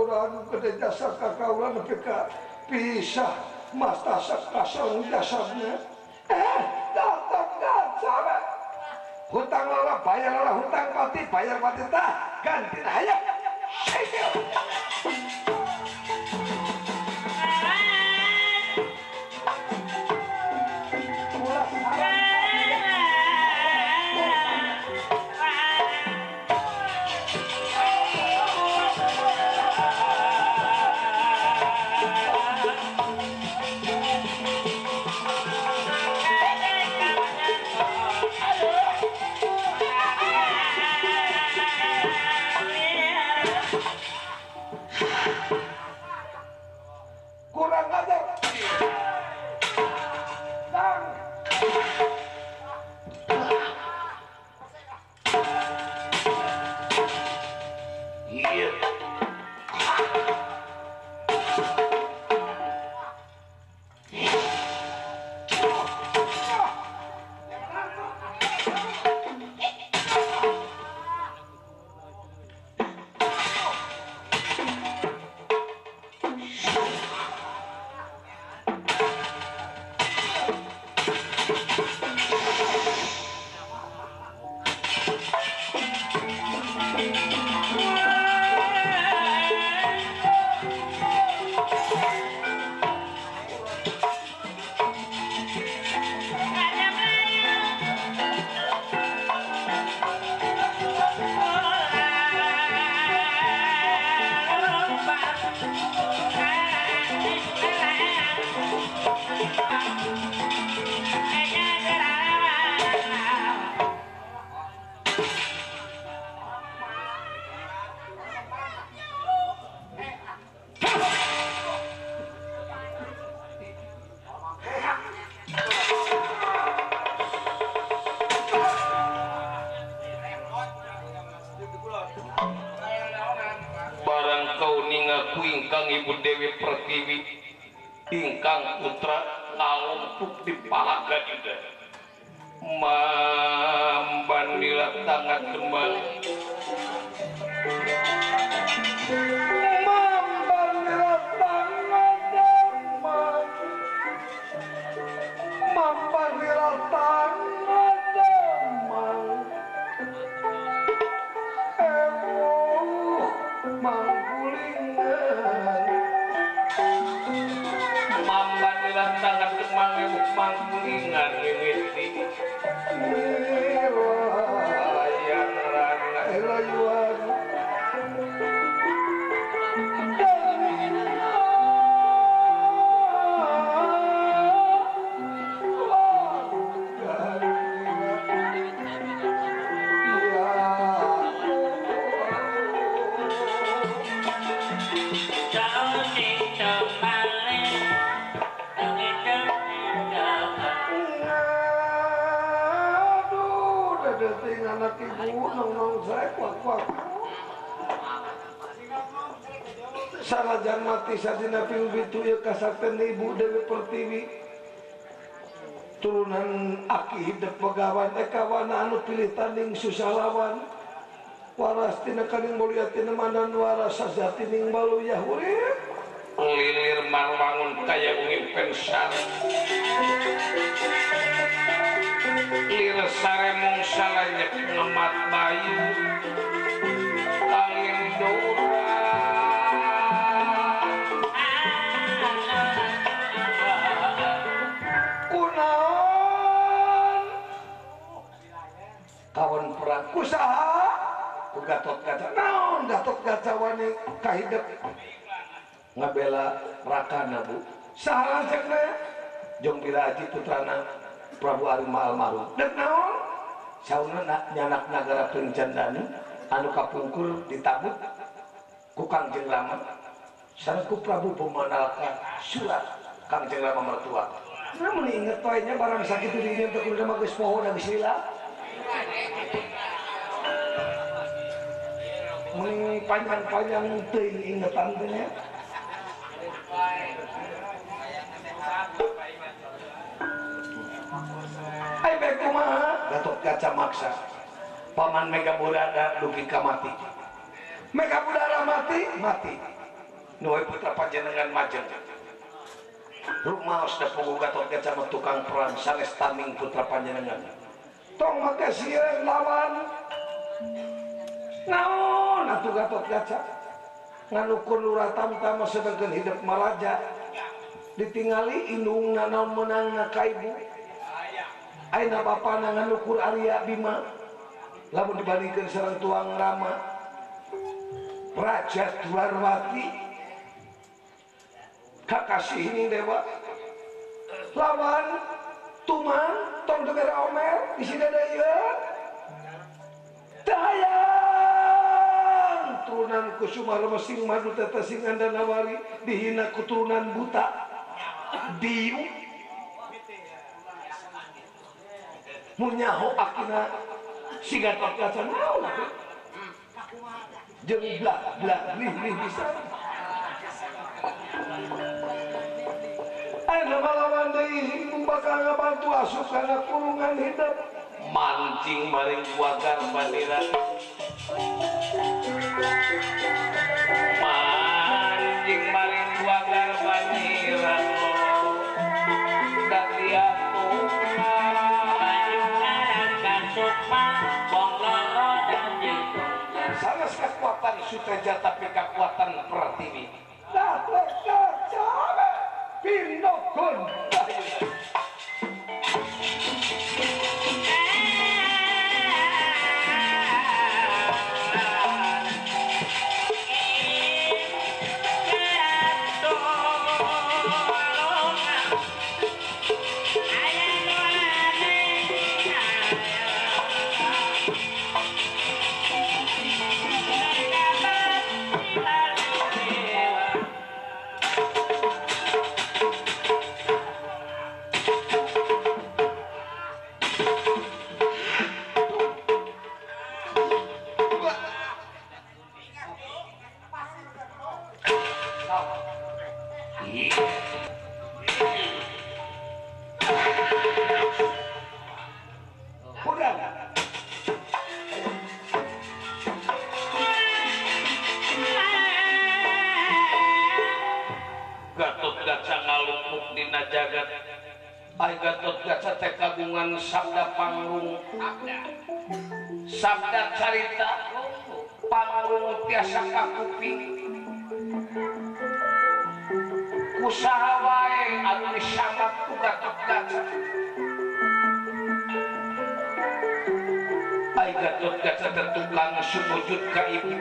Prabu anu gede jasa ka kaula nepi ka pisah masta sakasal jasadna. Gatot Kaca hutang lala bayar lala hutang pati bayar pati tah ganti hayang. Ibu Dewi Pertiwi ingkang putra ngalungtuk di palaga juga mambanila tangan kembali mambanila tangan kembali mambanila tangan kembali ewuh mambanila tangan kemang ewuh manggulingan mimiti layang rana rayuan sanajan mati sadina ping pitu ieu kasakten Ibu Dewi Pertiwi turunan aki hidep begawan ekawana anu pilih tanding susah lawan waras tina kaning mulia tina mandan waras sajatining baluyah urip lilir marwangun kaya ungi pensar lir sare mung salanyep ngemat bayu angin dora kunaon kawan perang kusaha ku Gatot Kaca naon Gatot Kaca wani kahidep ngabela rakana bu saha lanceukna Jong Biraji putrana Prabu Arima almarhum dek naon sauna nyanak nagara Pringcandani anu kapungkur ditabut ku Kangjeng Rama sareng ku Prabu Bomanalka surat Kangjeng Rama mertua. Nah mun inget wae nya barang sakitu dinya teh kudu mah geus poho da geus lila. Mun panjang-panjang teuing ingetan teh nya. Ai bae kumaha Gatot Kaca maksa paman Mega Budara dugi ka mati. Mega Budara mati mati. Nuai putra panjenengan majeng. Rumaos da pugu Gatot Kaca mah tukang perang sanes taming putra panjenengan. Tong make sieun lawan. Naon atuh Gatot Kaca? Nganukur lurah tamtama sedengkeun hidup maraja. Ditingali indungna naon meunangna ka ibu. Ayeuna bapana nganukur Arya Bima. Lamun dibandingkeun sareng tuang Rama Raja Dwarwati kakasih ini dewa lawan tuman tong degera omer di sini ada ieu dayang turunan Kusuma Remesing madu tetesing Andanawari dihina keturunan buta diu mun nyaho akina si Gatot Kaca naon atuh jeung blah blah lih lih bisa. Ayeuna malawan deui bakal ngabantu asup kana kurungan hidup mancing maring wagar bandera mancing maring wagar bandera dadi sanes kekuatan Suteja tapi kekuatan Pratiwi. Gatot Kaca pinogon. Gatot Kaca ngalupuk dina jagat. Ai Gatot Kaca teh kagungan sabda pangrung, sabda carita pangrung tiasa kakuping. Kusaha wae anu disambat ku Gatot Kaca. Ai Gatot Kaca teh tukang sumujud ka ibu.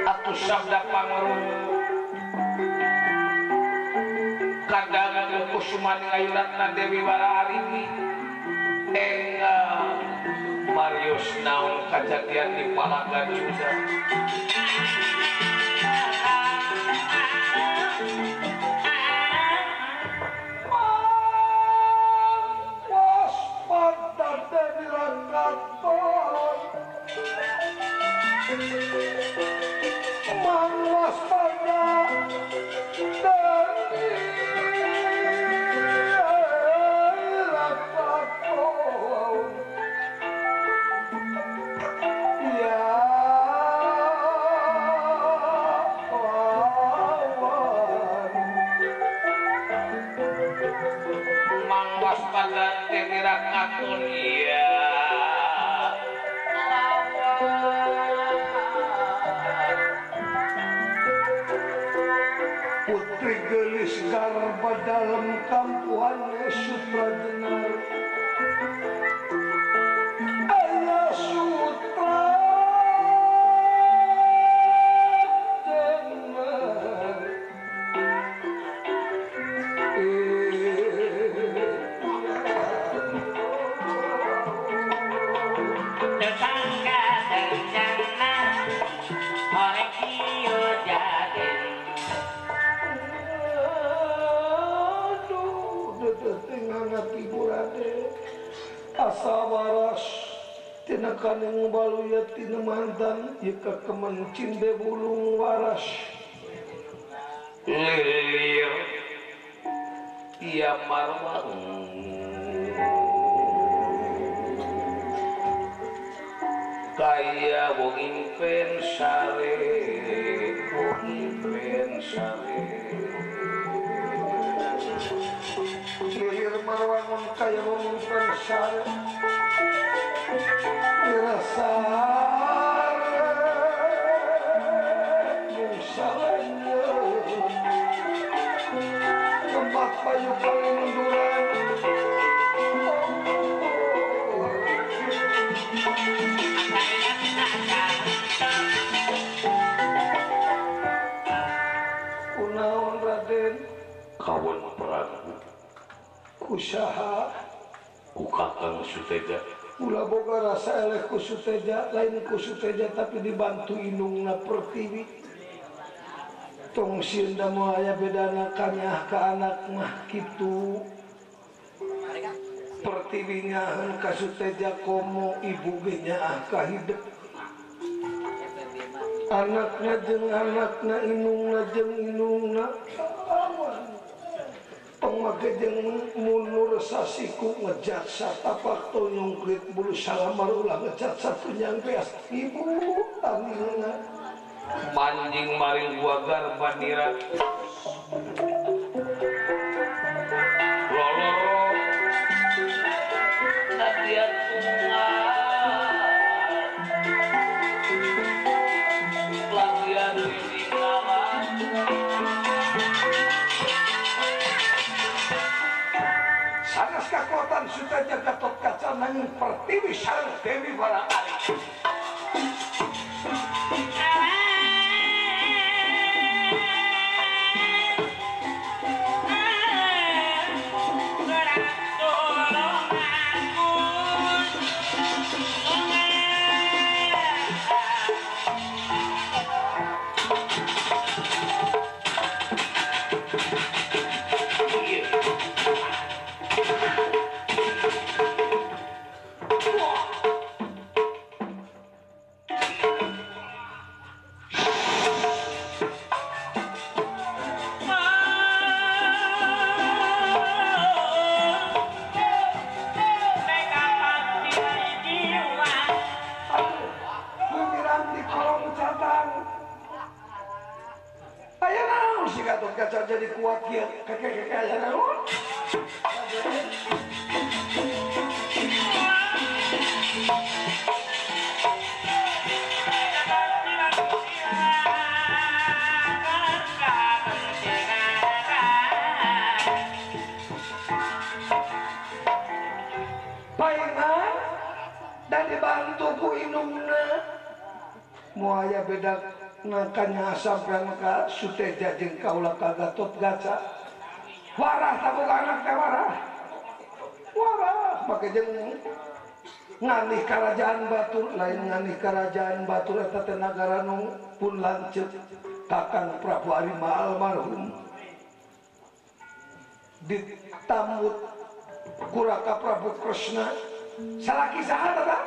Atuh sabda pangrung kadang Kusuma Ayuratna Dewi Wara Arini enggal Marius naon kajadian di Palagan Yuda. Waspada Dewi Rangkaton, waspada Dewi Rangkaton. Ya lawan Mang waspada Dewi Rangkaton. Iya Putri gelis garba dalam kampuhan sutra jenar. Ayah sutra jenar. Tetangga terjana oleh kieu jadi. Asa waras tina kaning baluya tina mantan ieu kakemen cinde bulung waras lilir ia marwang kaya wong impen sare. Ben sare lilir marwangun kaya wong sare dirasa tempat payu paling munduran. Kunaon Raden? Kawan Prabu. Kusaha? Ku Kakang Suteja. Ulah boga rasa eleh ku Suteja, lain ku Suteja tapi dibantu indungna Pertiwi. Tong sieun da moal aya bedana kanyah ka anak mah kitu. Pertiwi nyaheun ka Suteja komo ibu ge nyaah ka hidep. Anakna jeung anakna, indungna jeung indungna. Tong make jeung munur sasiku ngejat satapak tonyongkrit bulu salamar ulah ngejat satu nyangpeas ibu tandingna. Manjing maring gua garbanira loloro nadian tunggal latihan dinggalan sanes kakuatan Suteja Gatot Kaca nanging Pertiwi sareng Dewi Wara Ari. Jadi kuat ya kakek-kakek aya naon. Paingan dan dibantu ku indungna moal aya beda nakanya sampean ka Suteja jeung kaula ka Gatot Kaca. Warah tabuk anak teh warah. Warah make jeung nganih karajaan Batur, lain nganih karajaan Batur eta teh nagara nu pun lanceuk Kakang Prabu Arima almarhum. Ditamut ku Raka Prabu Kresna. Salaki saha tah?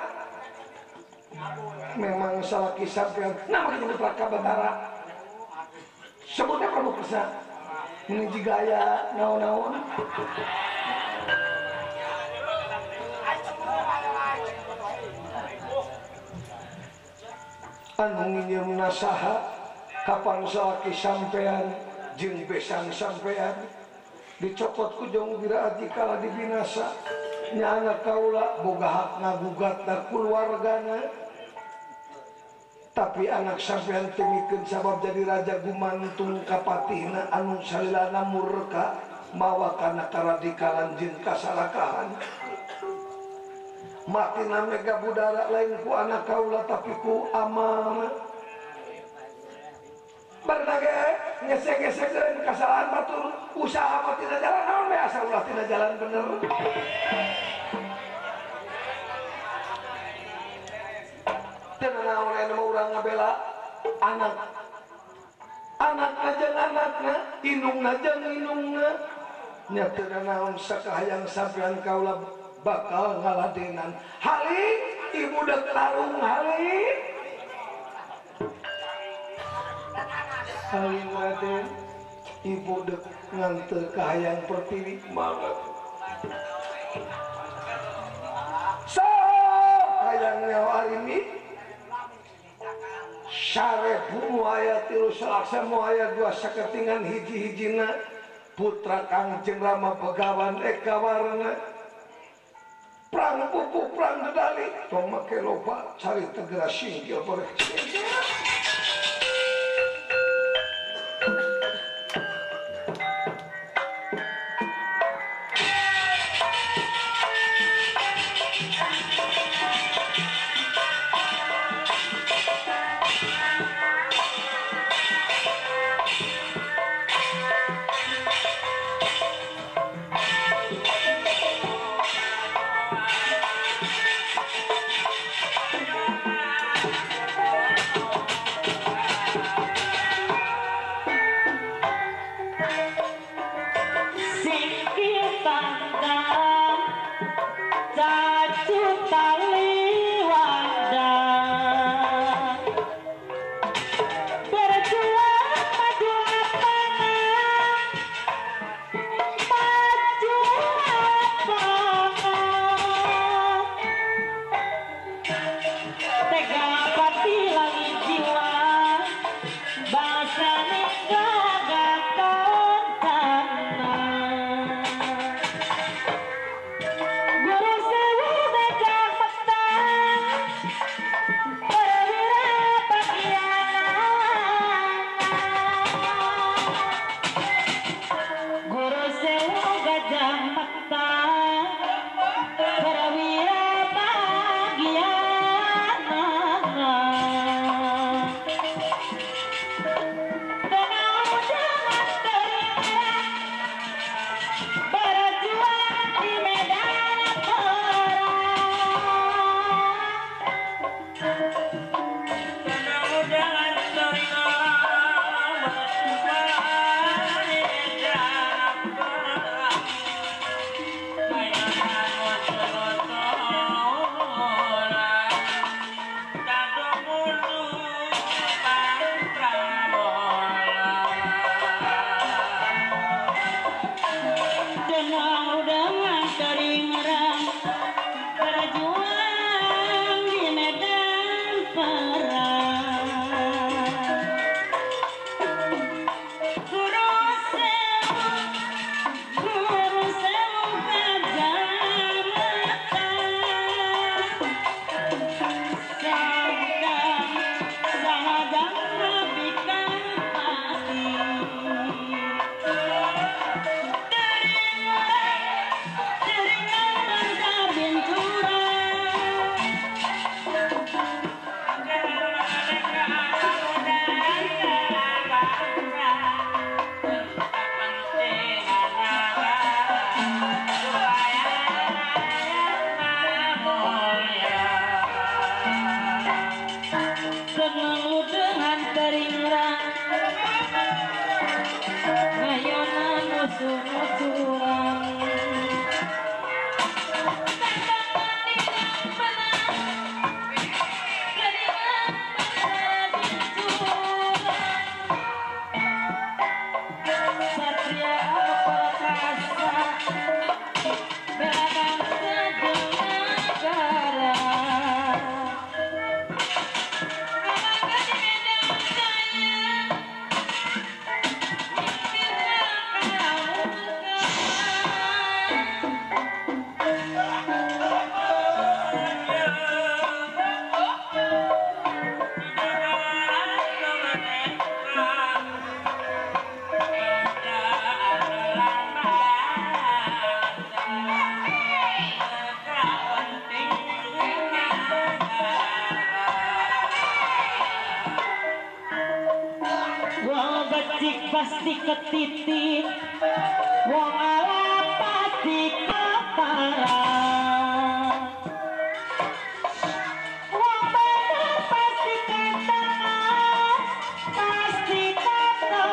Memang salaki sampean nama kita Raka Batara sebutnya Prabu Kresna ini jigaya naon-naon anu nginjeumna saha kapan salaki sampean jeung besan sampean dicokot ku Jong Wira Aji kala dibinasa nya anak kaula boga hak ngagugat da keluargana. Tapi anak sampean teu mikeun sabab jadi raja gumantung kapatihna anu salilana murka mawa kana karadikalan jeung kasalakahan. Matina mega budara lain ku anak kaula tapi ku amana. Barna ge ngesek-ngesekeun kasalahan batur usaha mah tina jalan naon we asa ulah tina jalan bener. Naon anu urang ngabela anak anakna jeung anakna indungna jeung indungna nya teu naon sakahayang sampean kaula bakal ngaladenan haling ibu dek tarung haling haling Raden ibu dek nganteur kahayang Pertiwi mangga sok hayang nyawa arini. Sarebu nu aya 3 salaksa nu aya 2 saketingan hiji-hijina putra Kangjeng Rama Begawan Eka Warna. Perang buku perang dedali tong make loba cari tegera singkil boleh singkil. Pasti ketitik wong ala pasti ketara wong bener pasti ketara pasti ketara.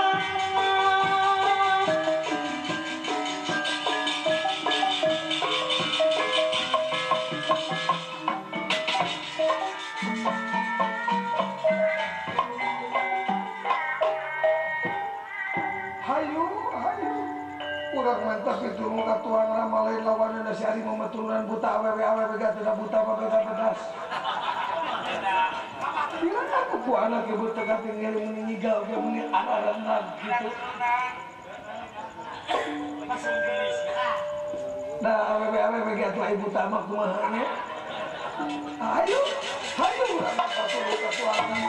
Urang mantap itu muka tuang rama lain lawan si ari memetulan buta awewe awewe gak buta apa beda pedas. Bilang aku Ku anak ibu teka tinggal meninggal dia meni ararengag gitu. Nah, awewe ge atuh ibu tamak kumaha nya. Ayo, ayo urang patuluh ka suami.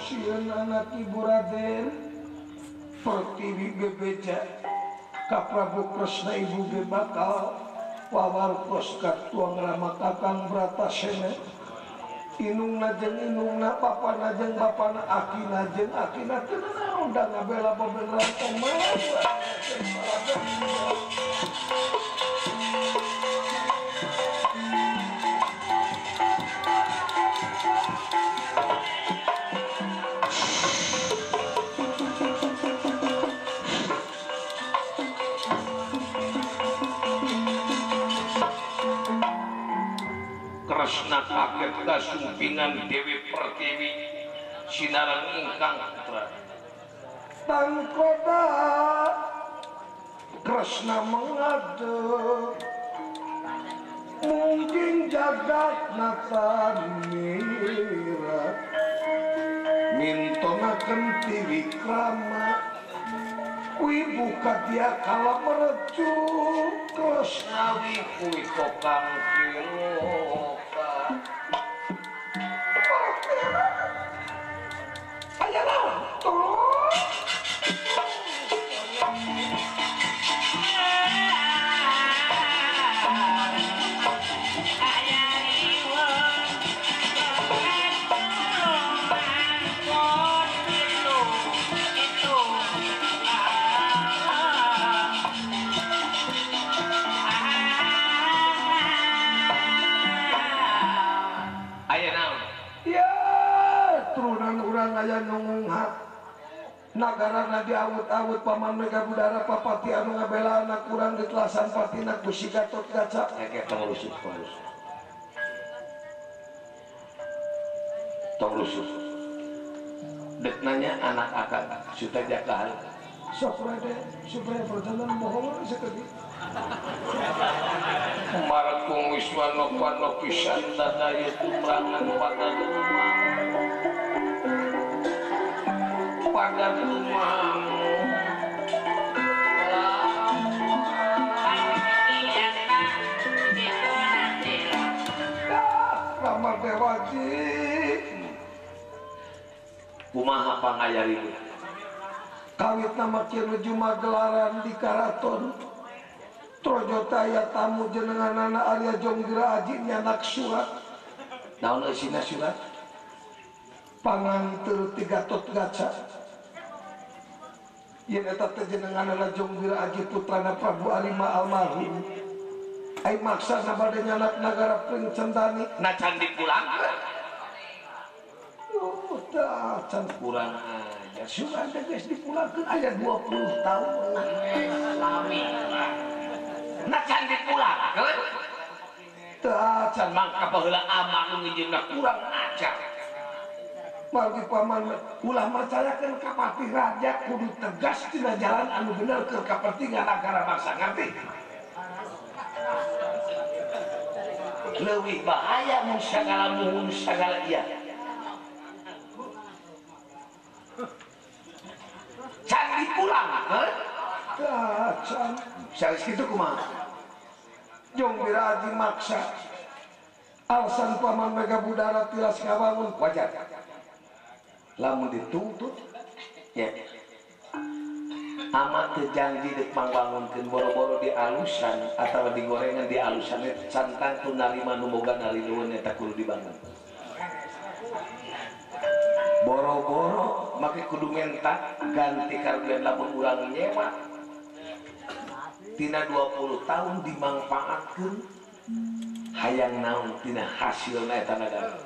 Sieun anak ibu Raden Pertiwi bebeja ka Prabu Kresna ibu ge bakal wawartos ka tuang rama kakang Bratasena inungna jeung inungna bapana jeung bapana akina jeung akina teu naon da ngabela bebeneran kumaha. Kresna kaget kasumpingan Dewi Pertiwi sinarang ingkang putra. Tangkoda Kresna mengadeg mungkin jagat natanira mintonaken tiwikrama wibuka dia kala merecu Kresna wi kokang kiloka. Aya naon tolong. Nagara diawut-awut paman mereka budara papati anu ngabela anak kurang di telasan patina Gusti Gatot Kaca. Tong rusuh, tong rusuh. Tong rusuh. Dek nanya anak akak sudah jaga hal. Sok rade supaya perjalanan bohong sekali. Marakung wiswano pano pisan dadaya tumrangan pada rumah. Pada rumah. Rama Dewaji. Kumaha pangayarina? Kawit nama kieu magelaran di karaton. Trojo taya tamu jenenganana Arya Jonggira Aji nyanak surat. Naon eusina surat? Panganteur ti Gatot Kaca. Yen eta teh jenenganana Jonggira Aji putrana Prabu Arima almarhum. Ai maksana bade nyanak nagara Pringcentani. Na can dipulangkeun. Oh, tah can kurang aja. Sugan teh geus dipulangkeun aya 20 tahun. Lami. Na can dipulangkeun. Tah can mangka baheula ama nu nginjeumna kurang ajar. Margi paman ulah mercayakeun ka patih raja kudu tegas dina jalan anu bener keur kapentingan nagara bangsa ngerti. Leuwih bahaya mun sagala muhun sagala iya. Can dipulangkeun. Tah can sanes kitu kumaha? Jonggira Aji maksa alasan paman Mega Budara tilas ngabangun wajar. Lamun dituntut ya amat teu janji deuk mangbangunkeun boro-boro di alusan atawa digorengan di alusan can tangtu narima nu boga narinueun eta kudu dibangun. Boro-boro make kudu menta ganti karugian lamun urang nyewa tina 20 tahun dimangpaatkeun hayang naon tina hasilna eta nagara.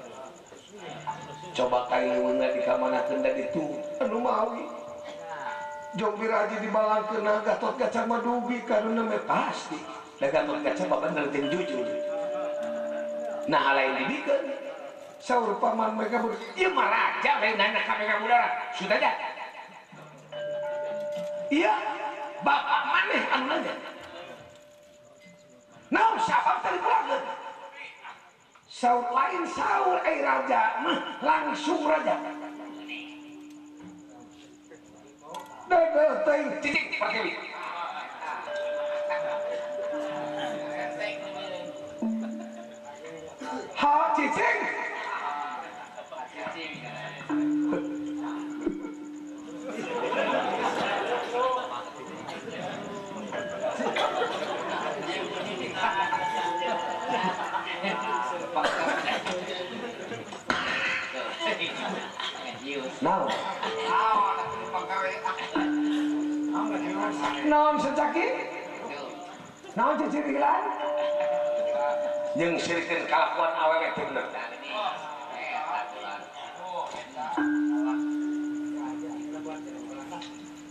Coba kai leuweungna dikamanakeun da ditu anu mawi. Jonggira Aji dibalangkeun Gatot Kaca mah dugi karena meh pasti. Da Gatot Kaca mah bener jeung jujur. Nah lain dibikeun. Saur paman mereka budara. Ieu mah raja lain nanya ka mereka budara. Sudah aja. Iya, bapak maneh anu nanya. Naon sabab tadi pulangkeun? Saur lain saur ai raja mah langsung raja. Dedeh teuing cicing pertiwi. Ha cicing. Naon? Naon secaki? Naon cicirilan? Jeung sirikeun kalakuan awewe teh bener.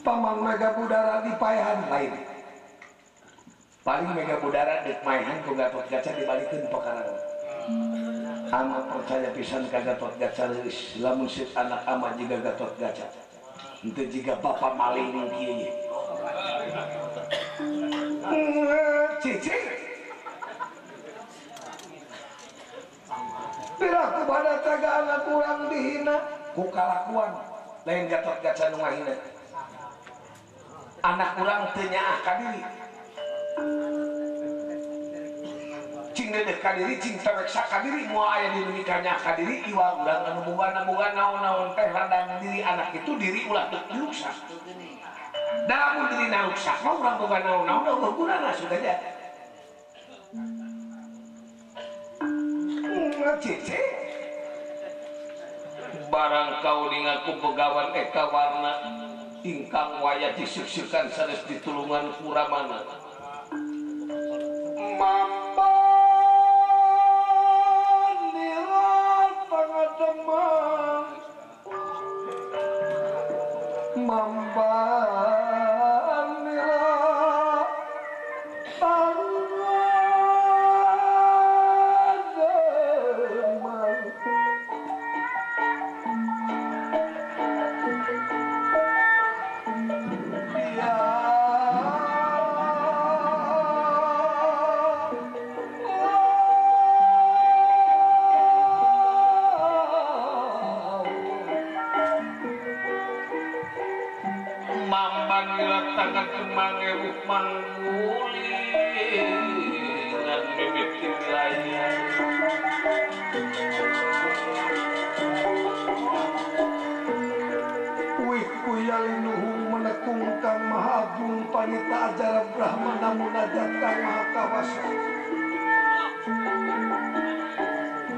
Paman Mega Budara dipaehan lain. Paling Mega Budara deuk maehan ku Gatot Kaca dibalikeun perkara. Ama percaya pisan ka Gatot Kaca leuis lamun sit anak ama jiga Gatot Kaca. Henteu jiga bapa maling kieu ye. Cicing. Piraku pada taga anak urang dihina ku kalakuan lain Gatot Kaca nu ngahina. Anak urang teu nyaah ka diri. Cing dedeh ka diri, cing teweksa ka diri, moal aya di nu nyaah ka diri iwa urang anu boga naon-naon teh ladang diri anak itu diri ulah teu ruksak. Da lamun dirina ruksak mah urang boga naon-naon eueuh gunana sudah aja. Cicing. Barang kau ningaku begawan eka warna ingkang waya disuk-sukan sanes ditulungan kuramana. Mamba nirat pangademang mamba nirat pangademang. Manggulingan mimiti wilayah Wih kuyalinuhung menekung kang maha agung panita ajaran Brahmana munajat kang maha kawasa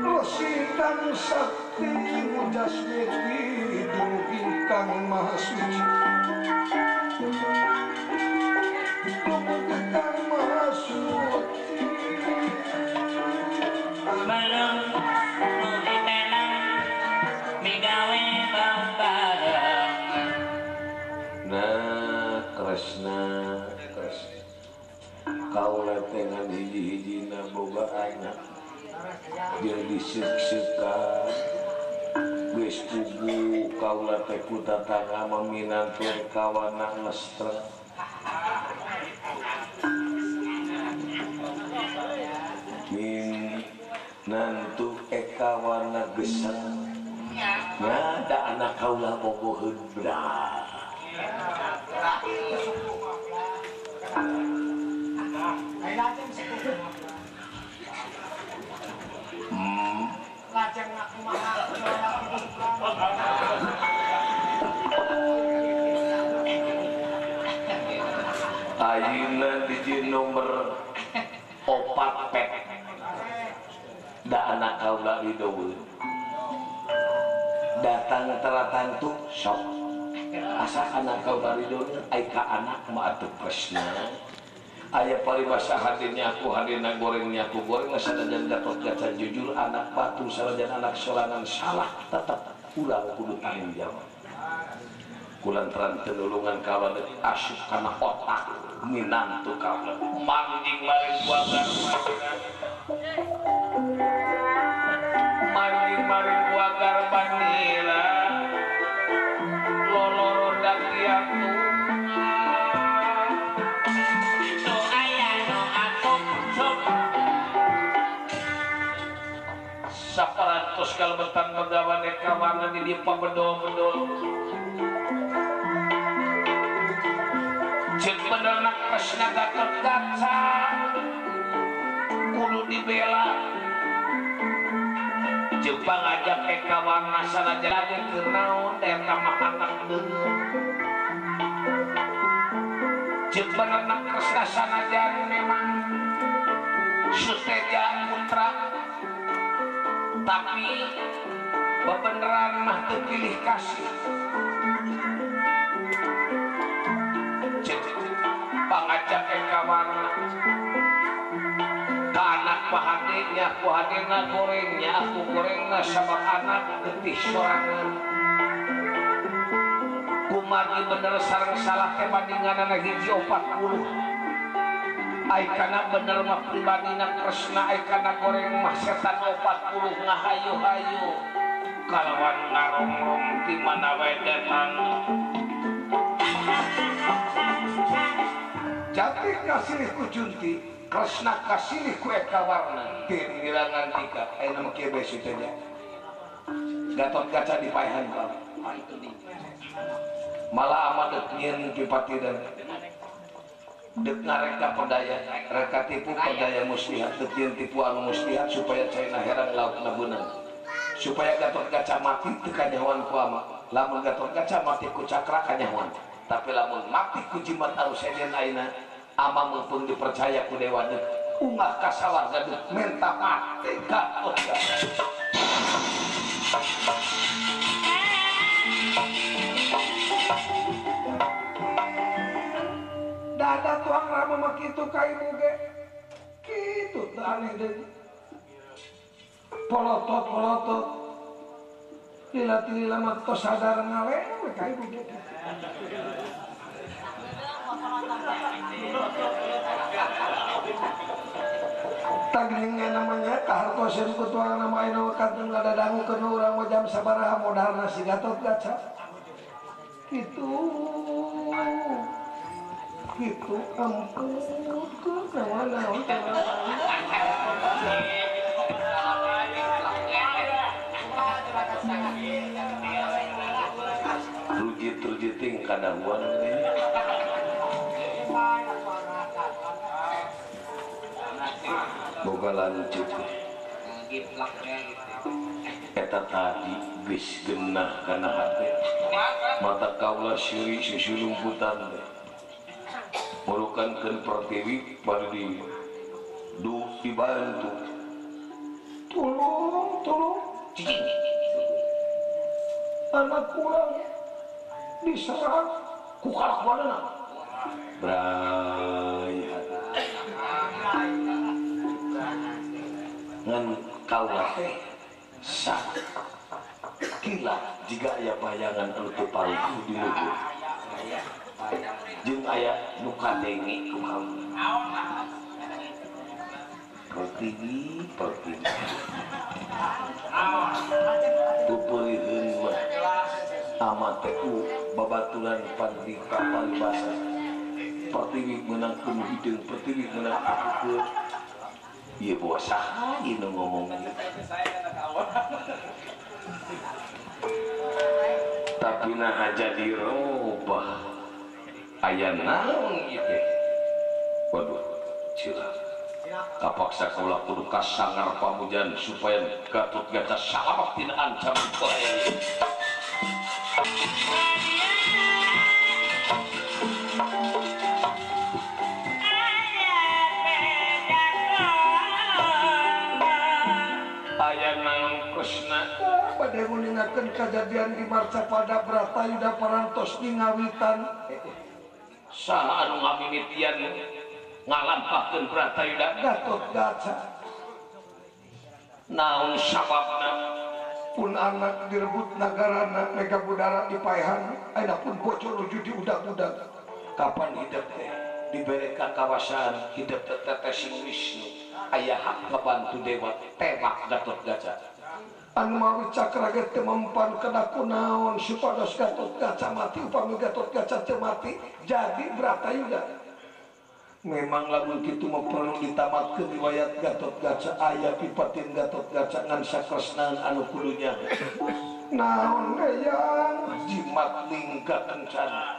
Resi kang sakti mujasmiti dumugi kang maha suci Nah, Kresna, Kresna. Kaula teh ngan hiji-hijina boga anak. Jeung diseuk-seukan. Geus puguh kaula teh ku tatangga maminantu kawana ngestreng. Minantu eka warna geseng. Nah, da anak kaula bogoheun berat. Ayeuna di nomor 4 pet. Da anak kaula didoweun. Datang teratang tuh sok. Asa anak kaula didoweun ai ka anak mah atuh Kresna. Aya paribasa hadirnya aku hadirna gorengnya aku goreng sanajan Gatot Kaca jujur anak batu sanajan anak sorangan salah tetap urang kudu tanggung jawab. Kulantaran tenulungan kaula asup kana otak minantu kaula manjing maring buagan manjing maring kalebetan Begawan Ekawarna di dieu pabedol-bedol. Ceuk benerna Kresna Gatot Kaca kudu dibela. Ceuk pangajak Ekawarna sanajan ge keur naon da eta mah anak deungeun. Ceuk benerna Kresna sanajan memang Suteja putra tapi bebeneran mah teu pilih kasih. Ceuk pangajak Ekawarna ka anak pahadenya ku hadena gorengnya aku gorengna sabab anak getih sorangan. Kumargi bener sareng salah teh bandinganana hiji 40. Ai kana bener mah pribadina Kresna, ai kana goreng mah setan 40 ngahayu-hayu kalawan ngarongrong ti mana wae datang. Jati kasilih ku Junti, Kresna kasilih ku Ekawarna teu diwilangan tika. Ayeuna mah kieu bae sutenya. Gatot Kaca dipaehan ka. Malah ama deuk nyieun pipatidan. Dek ngareka perdaya, reka tipu perdaya muslihat, dek nyieun tipu anu muslihat supaya caina herang lautna beunang. Supaya Gatot Kaca mati teu kanyahoan ku ama. Lamun Gatot Kaca mati ku cakra kanyahoan. Tapi lamun mati ku jimat anu sejen ayeuna, ama mumpung dipercaya ku dewa deuk ungah ka sawarga deuk menta mati Gatot Kaca. Dada tuang rama mah kitu ka ibu ge. Kitu teu aneh deui. Polotot-polotot. Lila-lila mah tos sadar ngawewe ka ibu ge. Taglinge namanya kahartoseun ku tuang nama ayeuna kantun ngadadangukeun urang mah jam sabaraha modalna si Gatot Kaca. Kitu. Gitu ampun ke mana rujit-rujiting kadahuan ini boga lanjut eta tadi geus genah kana hate mata kaula siri susulumputan teh murukankeun Pertiwi bari di du dibantu tolong tolong anak kurang diserang ku kalakuanana bray ngan kaula teh sakila jiga aya bayangan anu teu paruguh di luhur jeung aya nu kadenge ku kaula. Pertiwi Pertiwi pupeureun mah ama teh ku babaturan pandita paribasa. Pertiwi meunangkeun hideung, Pertiwi meunangkeun pupeur. Ieu bawa saha ieu nu ngomong ieu. Tapi naha jadi robah. Aya naon ieu teh? Waduh, cilaka. Kapaksa kaula kudu kasangar pamujan supaya Gatot Kaca salamet tina ancaman bahaya ieu. Aya naon Kresna? Bade nguningakeun kajadian di Marcapada Bratayuda parantos di ngawitan. Saha anu ngamimitian ngalampahkeun Bratayuda? Gatot Kaca. Naon sababna? Pun anak direbut nagarana mega budara dipaehan ayeuna pun bocor nuju diudag-udag. Kapan hidup teh dibere kakawasaan hidup teh teteh Wisnu aya hak ngabantu dewa tembak Gatot Kaca. Anu mawi cakra ge teu mempan kana kunaon supados Gatot Kaca mati upami Gatot Kaca teu mati jadi Bratayuda. Memang lamun kitu mah perlu ditamatkeun riwayat Gatot Kaca aya pipatin Gatot Kaca ngan sakresnaan anu kudunya. Naon yang jimat lingga kencana.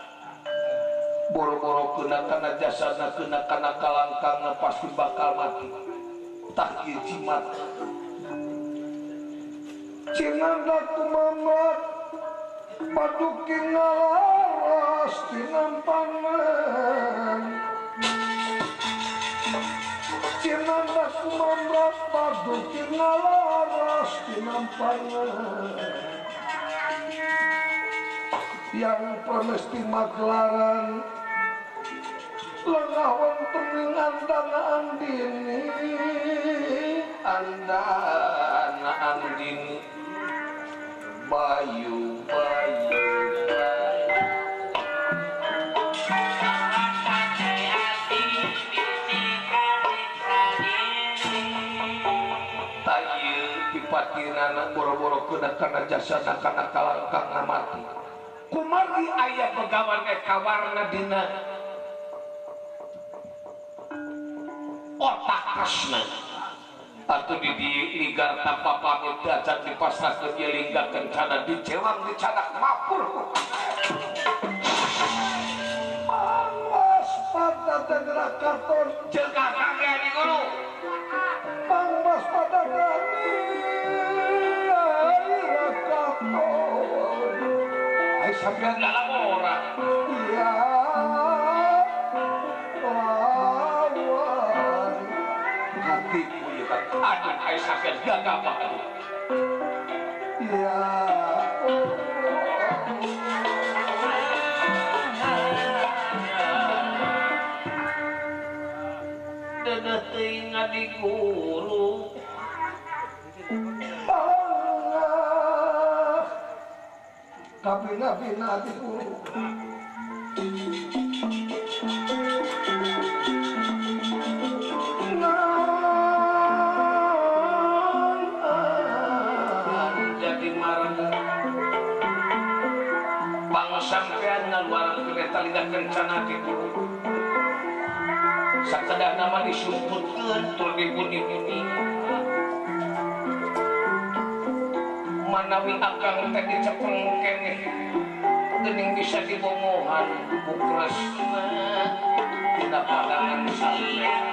Boro-boro kena kana jasana kena kana kalangkangna pasti bakal mati. Tah ieu jimat. Cinanda kumamat paduki ngalaras tinampangan. Cinanda kumamrat paduki ngalaras tinampangan. Yang pramesti magelaran lengah wonten ing andana andini, andana andini bayu bayu bayu. Tayu pipatinana boro-boro kena kana jasana kana kalangkangna mati. Kumargi aya begawan kawarna dina otak Kresna atau di ligar tanpa pamit dacan dipasrahkeun ieu lingga kencana dicewang dicadak mapur. Mangwaspada dan rakaton jeung kakang di guru. Mangwaspada gani rakaton. Ai sampean dalam ora. Iya. Hatiku ya kan. Aduh, ai sampean gagah banget. Iya. Dedeh teuing ngadi guru. Kabina-bina di guru. Jadi marga pangsampean ngaluaran kereta lidah kencana di guru. Sakedah nama disumputkeun tur dibuni-buni. Manawi akang teh dicepeng keneh geuning bisa dibongohan ku Kresna dina pandangan sampean.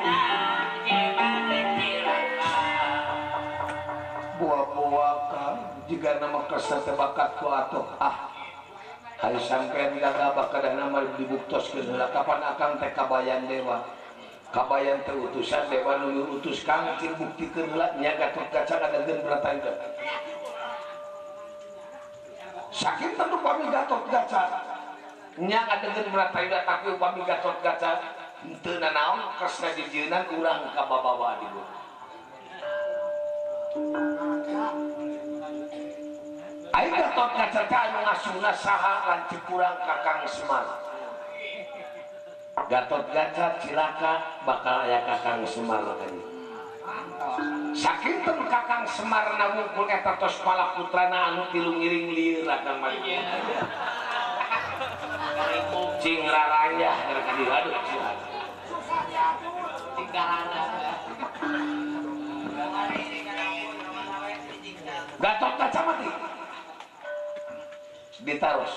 Buah-buah kang jiga nama Kresna teh bakat ku atuh ah. Hari sampean gagabah kadah nama dibuktoskeun heula kapan akang teh kabayan dewa. Kabayan teh utusan dewa nu utus kang cing buktikeun heula nya Gatot Kaca ngadegeun Bratayuda. Saking tentu upami Gatot Kaca nya ngadegeun Bratayuda tapi upami Gatot Kaca henteu nanaon Kresna jijeunan urang ka babawa di guru. Ai Gatot Kaca teh anu ngasuna saha lanceuk urang Kakang Semar. Gatot Kaca cilaka bakal aya Kakang Semar ka dieu. Sakinten Kakang Semar na wungkul eta tos pala putrana anu tilu ngiring lieur akang mah. Cing raranyah ka dieu aduh. Gatot Kaca mati. Ditaros.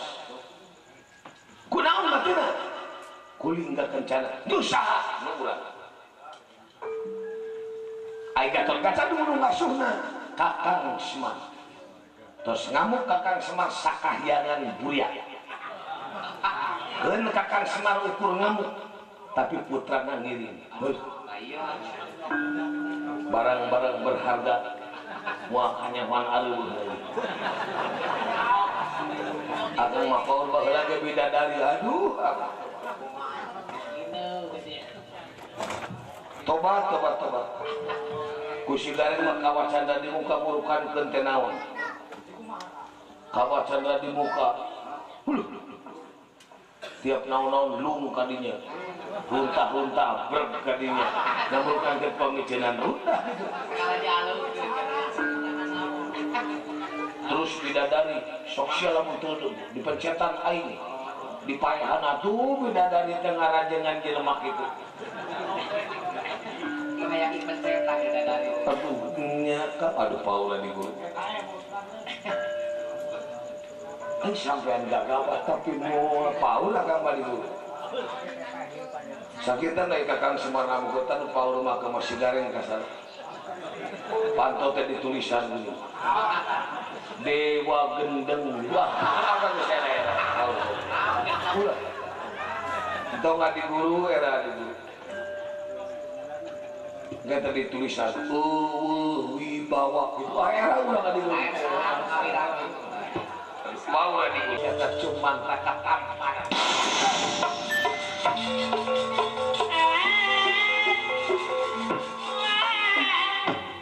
Kunaon matina? Kulingga kencana. Nu saha nu urang. Ai Gatot Kaca nu ngasuhna Kakang Semar. Tos ngamuk Kakang Semar sakahyangan buaya. Keun Kakang Semar ukur ngamuk tapi putrana ngiring. Heuh. Barang-barang berharga moal kanyahoan areueuh. Akang mah paur baheula ge bidadari aduh. Tobat tobat tobat. Ku si gareng mah kawah candra di muka murukankeun teh naon. Kawah candra di muka. Huluh. Tiap naon-naon lung kadinya. Runtah-runtah breg kadinya. Namurukankeun pamicenan runtah gitu. Terus bidadari sok sia lamun teu dipencetan aing. Dipaehan atuh bidadari teh ngarajengan jelema kitu. Aduh nya ka aduh Paula di guru. Eh sampean gagal tapi mau Paula kang di guru. Sakitan deui Kakang Semar Ngabukutan Paula mah ke masih gareng kasar. Panto teh ditulisan gini. Dewa Gendeng. Wah, apa geus era Paula. Ulah. Entong adi guru era adi guru. Nggak tadi tulisan wibawa gitu. Ah era ulah adi guru. Paula di guru eta cuman raka tampar.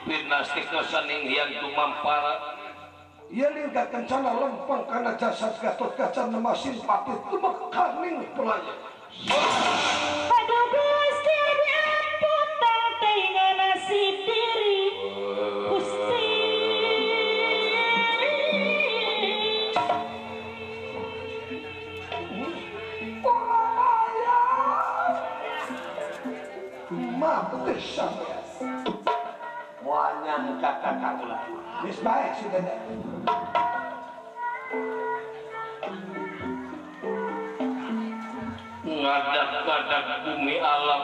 Fitnastikna saning hiang tumampara. Ia lingkar kencana lempeng karena jasad Gatot Kaca nemasin patih tumekaning pelaya. Aduh Gusti ampun tang teh nasib diri Gusti. Mati sampean. Moal nyangka ka kaula. Geus bae sudah dah. Ngadak-ngadak bumi alam.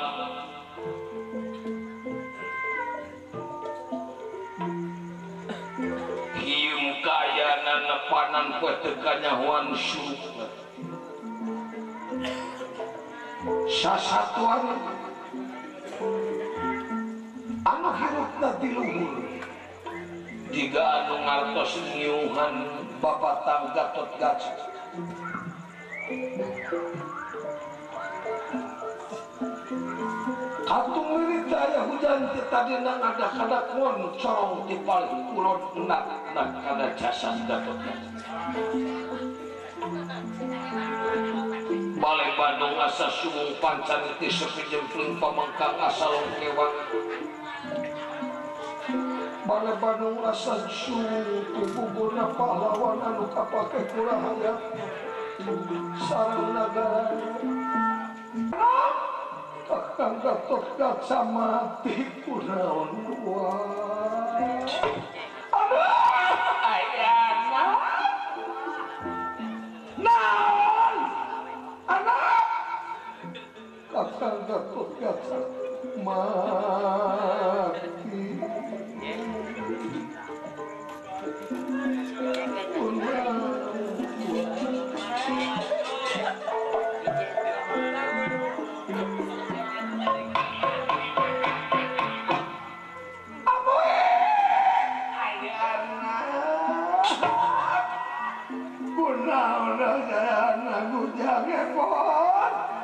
Hieum kaayana nepanan poe teu kanyahoan surukna. Sasatuan anu hirupna di luhur. Jiga anu ngartos ngiuhan Babatang Gatot Kaca. Katung lirik aya hujan ti tadina ngadak-ngadak ngon corong ti palih kulon enak-enak kana jasad Gatot Kaca. Balai Bandung asa sumung pancan ti sepi jempling pamengkang asa longkewan. Balai Bandung asa sumung tubugurna pahlawan anu kapake kurahaya sareng nagara. Kakang Gatot Kaca mati kunaon wae. Aduh, ayana. Naon? Anak. Kakang Gatot Kaca mati.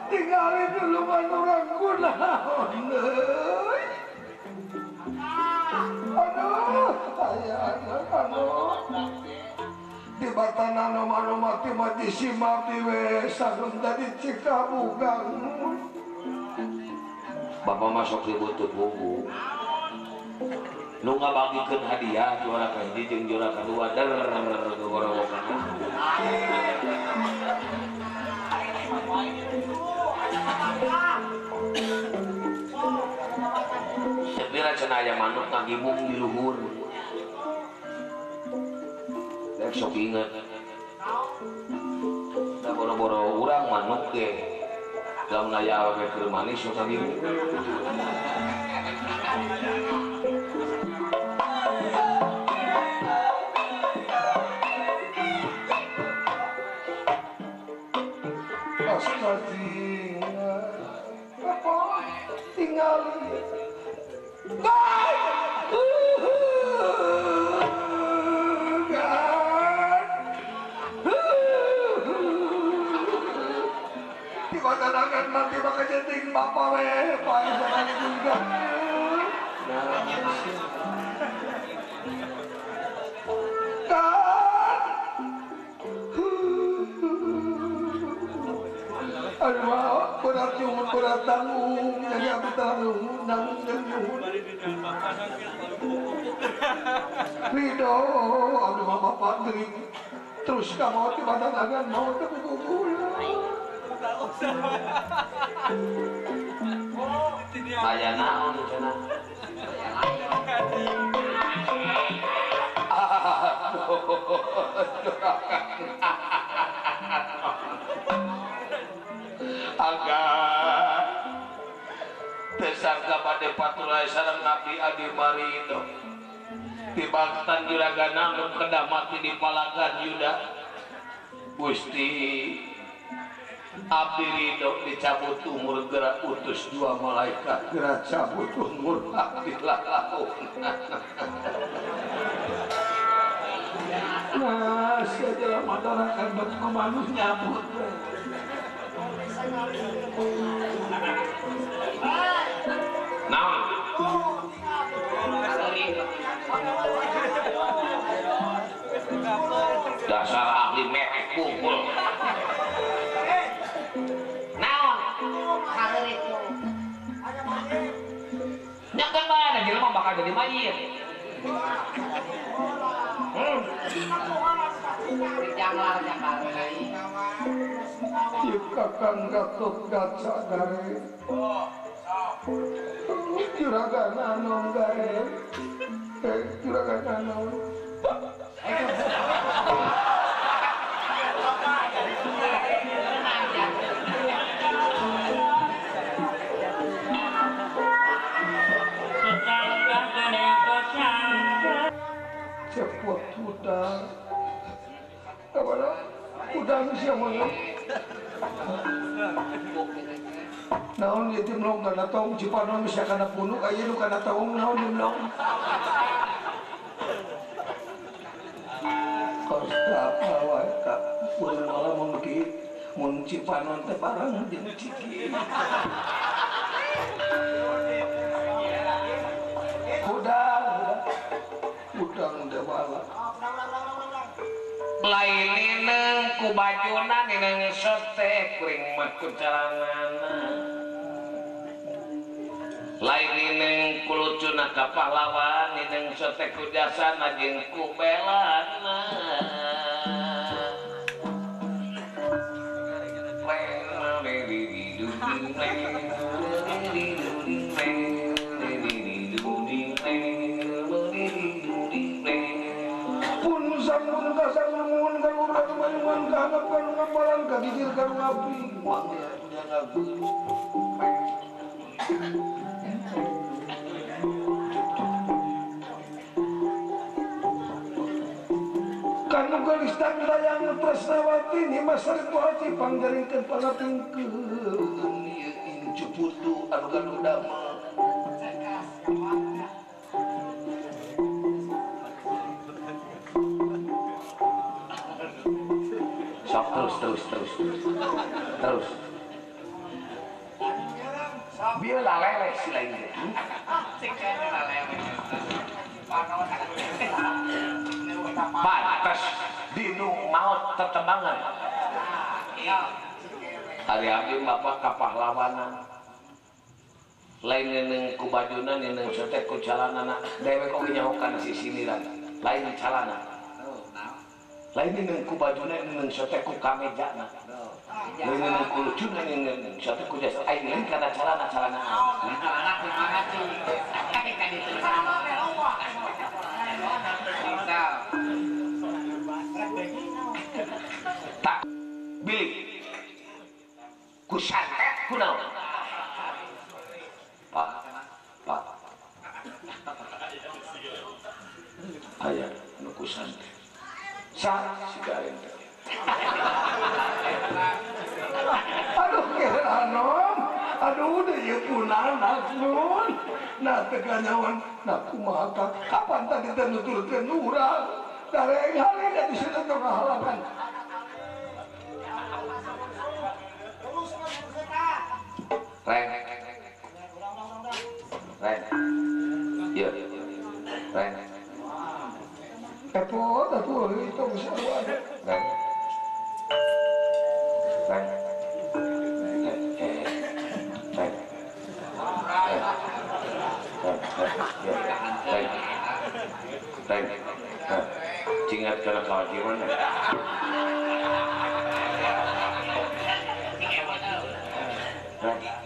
Tinggalin duluan orang kunaon euy. Aduh, aya anak anu di batana anu mati mati simabdi we sageum tadi cikabugang. Bapak masuk ribut teu buku. Nu ngabagikeun hadiah juara kahiji jeung juara kadua der gogorowokan. Sepira cenah aya manuk ngagibung di luhur. Rek sok inget. Da boro-boro urang manuk ge. Lamun aya awewe keur manis sok ngagibung. Ridho, aduh mama padri, terus kamu tiba tangan mau tepuk. Aya naon cenah? Agar tersangka pada patulai sareng Nabi Adi Marido tibaktan juragan anu kedah mati di palagan Yuda. Gusti abdi ridho dicabut umur gerak utus dua malaikat gerak cabut umur abdi lalaun. Nah, saja madarakan batu kemanuh nyabut. Naon? Dasar ahli merek kumpul. Naon? Nyakan mana jelema bakal jadi mayit. Ieu kakang Gatot Kaca gare. Juragan Anom gare. Juragan Anom. Cepot udang. Apa udang siapa mana? Naon ieu teh melong kana tong Cipanon bisa kana punuk aya nu kana tong naon ieu melong. Kos apa wae ka pun malah mun ki mun Cipanon teh bareng jeung Ciki. Udang, udang dewala. Lain nineng ku bajuna nineng sote kuring mah ku calanana. Lain nineng ku lucuna ka pahlawan nineng sote ku jasana jeung ku belana. Kagigil karung api. Kanu gelis dayang Tresnawati Nimas Saripati panggaringkeun pangatingkeun ieu incu putu anu gaduh damel. Terus biar lalele si lain pantes dinu maut tetembangan hari abdi bapak kapahlawanan lain neneng ku bajuna neneng sotek ku calanana dewek oge nyaho kana sisiniran lain calana lain neneng ku bajuna neneng sotek ku kamejana lain neneng ku lucuna neneng sotek ku jasa aing lain kana calana calana tak bilih ku santet ku naon pak pak aya nu ku santet sa si gareng teh. Aduh kira anom, aduh udah ieu punana nun. Nah teu kanyawan, nah kumaha kapan tadi teh nuturkeun urang. Dareng hale da disana tong ngahalangan. Reng. Reng. Ieu. Reng. Epot atuh itu bisa Reng. Reng. Reng. Reng. Reng. Cingat kana kawajiban. Reng.